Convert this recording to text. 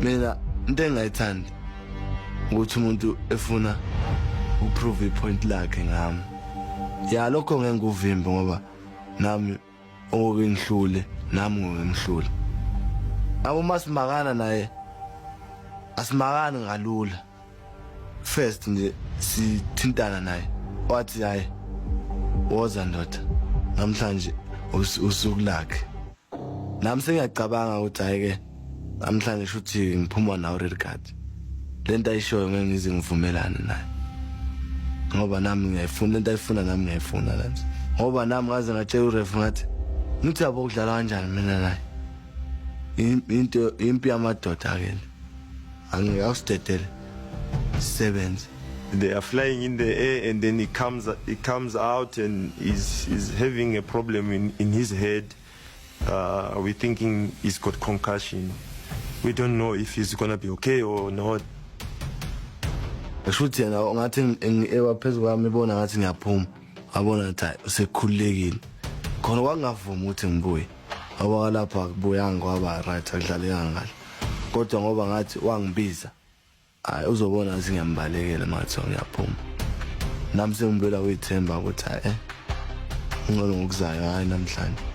Mina into engayithandi ukuthi umuntu efuna uprove ipoint lakhe ngami. Ya, lokho ngeke nguvimbe ngoba nami oke ngihlule, nami ngoke ngihlule. Abo masimakana naye, asimakani ngalula. First nje sithintana naye, wathi, "Hayi, woza ndoda, namhlanje usuku lakhe." Nami sengiyacabanga ukuthi hayi ke, namhlanje shuthi ngiphuma nawo red card. Lento ayishoyo ngeke ngize ngivumelane naye ngoba nami ngiyayifuna lento ayifuna, nami ngiyayifuna lento, ngoba nami ngaze ngatshela uref ngathi, ngithi yabo kudlala kanjani mina naye, into impi yamadoda ke le, angeke awusidedele sisebenze. They are flying in the air and then he comes out and is having a problem in his head. We're thinking he's got concussion. We don't know if he's gonna be okay or not. Kusho ukuthi yena ngathi ewa phezu kwami, ebona ngathi ngiyaphuma, wabona ukuthi hayi, usekhululekile khona, kwangavumi ukuthi ngibuye ngoba lapha akubuyanga kwaba right, akudlalekanga kahle, kodwa ngoba ngathi wangibiza, hayi, uzobona ngathi ngiyambalekela uma ngathiwa ngiyaphuma. Nami sengibuyela kuyithemba ukuthi hayi, ngcono ngokuzayo, hayi namhlanje.